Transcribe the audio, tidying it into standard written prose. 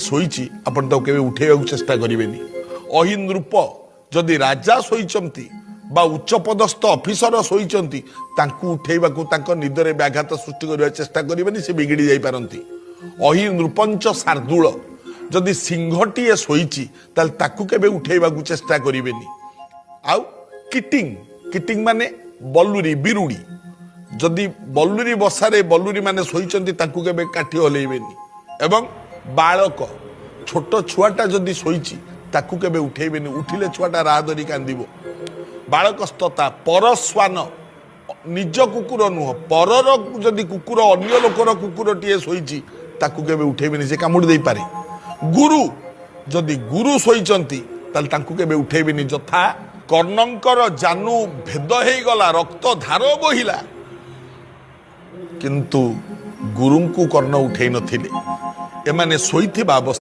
ଶୋଇଛି, ଆପଣ ତାକୁ କେବେ ଉଠେଇବାକୁ ଚେଷ୍ଟା କରିବେନି। ଅହି ନୃପ, ଯଦି ରାଜା ଶୋଇଛନ୍ତି ବା ଉଚ୍ଚପଦସ୍ଥ ଅଫିସର ଶୋଇଛନ୍ତି, ତାଙ୍କୁ ଉଠେଇବାକୁ, ତାଙ୍କ ନିଦରେ ବ୍ୟାଘାତ ସୃଷ୍ଟି କରିବା ଚେଷ୍ଟା କରିବେନି, ସେ ବିଗିଡ଼ି ଯାଇପାରନ୍ତି। ଅହି ନୃପଞ୍ଚ ଶାର୍ଦୁଳ, ଯଦି ସିଂହଟିଏ ଶୋଇଛି ତାହେଲେ ତାକୁ କେବେ ଉଠେଇବାକୁ ଚେଷ୍ଟା କରିବେନି। ଆଉ କିଟିଂ, କିଟିଂ ମାନେ ବଲୁରୀ, ବିରୁଡ଼ି, ଯଦି ବଲୁରୀ ବସାରେ ବଲୁରୀ ମାନେ ଶୋଇଛନ୍ତି, ତାଙ୍କୁ କେବେ କାଠି ହଲେଇବେନି। ଏବଂ ବାଳକ, ଛୋଟ ଛୁଆଟା ଯଦି ଶୋଇଛି ତାକୁ କେବେ ଉଠେଇବେନି, ଉଠିଲେ ଛୁଆଟା ରାହା ଧରି କାନ୍ଦିବ। ବାଳକସ୍ତତା ପରଶ୍ୱାନ, ନିଜ କୁକୁର ନୁହଁ, ପରର ଯଦି କୁକୁର, ଅନ୍ୟ ଲୋକର କୁକୁରଟିଏ ଶୋଇଛି ତାକୁ କେବେ ଉଠେଇବେନି, ସେ କାମୁଡ଼ି ଦେଇପାରେ। ଗୁରୁ, ଯଦି ଗୁରୁ ଶୋଇଛନ୍ତି ତାହେଲେ ତାଙ୍କୁ କେବେ ଉଠେଇବେନି। ଯଥା କର୍ଣ୍ଣଙ୍କର ଜାନୁ ଭେଦ ହେଇଗଲା, ରକ୍ତ ଧାର ବହିଲା, କିନ୍ତୁ ଗୁରୁଙ୍କୁ କର୍ଣ୍ଣ ଉଠେଇ ନଥିଲେ। ଏମାନେ ଶୋଇଥିବା ଅବସ୍ଥା